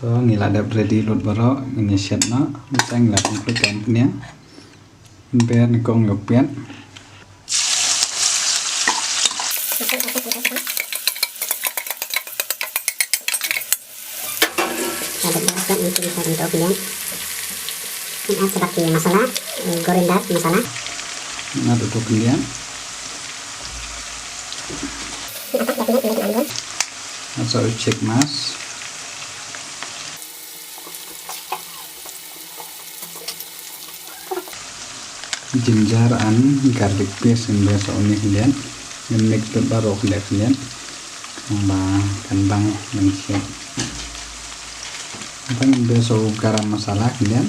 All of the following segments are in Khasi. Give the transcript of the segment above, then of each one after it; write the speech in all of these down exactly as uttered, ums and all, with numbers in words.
To ngi la dep ready lut baroh, ngin ïa shet noh. Mynta ngi la pynkhluit ka umphniang. Ber nyngkong ïa u piat. Masala, eh, coriander masala. Nga tu tu kendian. Masala chick mas. Ginger and garlic paste in bes oni lian. Ngin mix bit baroh lian. Ba kan bang lem siat. Bang bes o garam masala lian.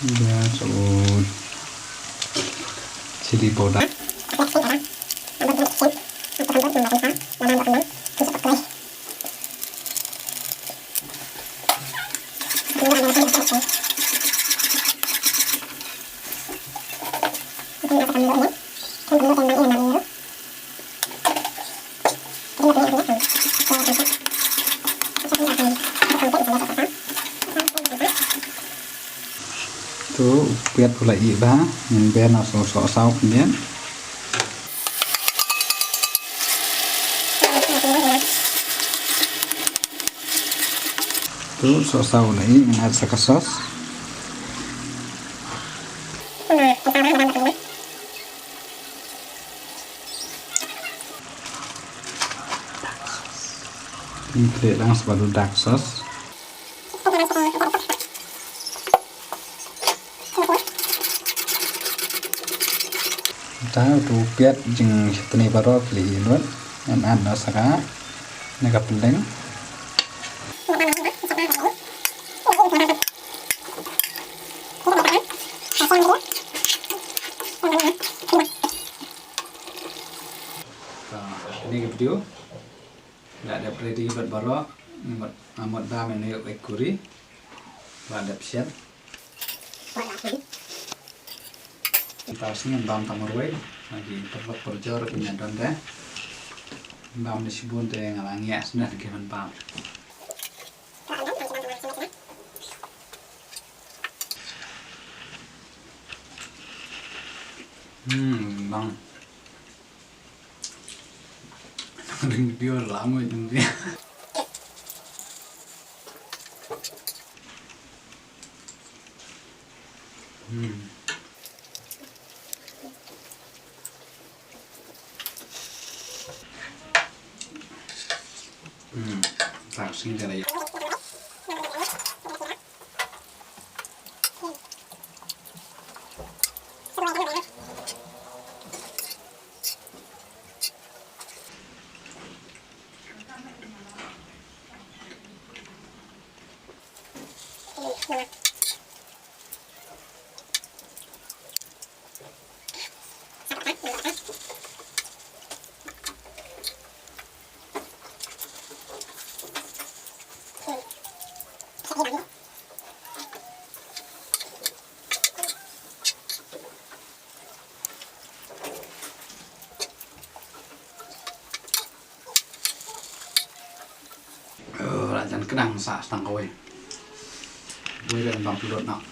Bes o chili powder. Tu u piat u la ih bha, ngin ber na sohsaw khyndiat. Tu sohsaw u la ih, ngin add sa ka sauce. Ngin khleh lang sa bad u dark sauce. Mynta u piat jingshitni baroh ki la ih lut. Ngan add noh sa ka na ka pylleng. Ka, kane ka video la dep ready bad baroh, mut, mut bam ïa une u egg curry. La dep shet. Mynta sngi ngan bam tang marwei, lagi paralok parajor kin ïa don te. Bam ne shibun te nga la ngiah sngewbha ki ban bam. Hmm, bang. Ring video la mo jung dia. Hmm. Hmm. Tak sini dah ya. Oh, la jan kdang sa tang kawei. Wei dah bang pulot nak.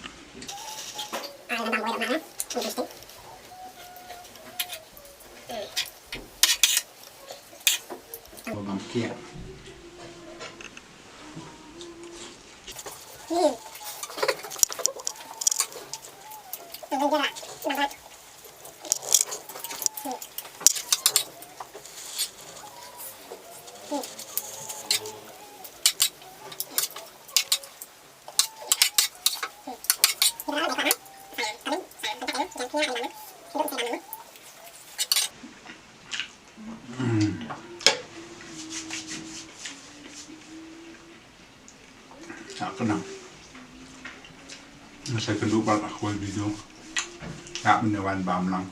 Bang kia. Hmm. Ka khnang. Nga sa kynduh pat ha kawei video. Nga mynne wan bam lang.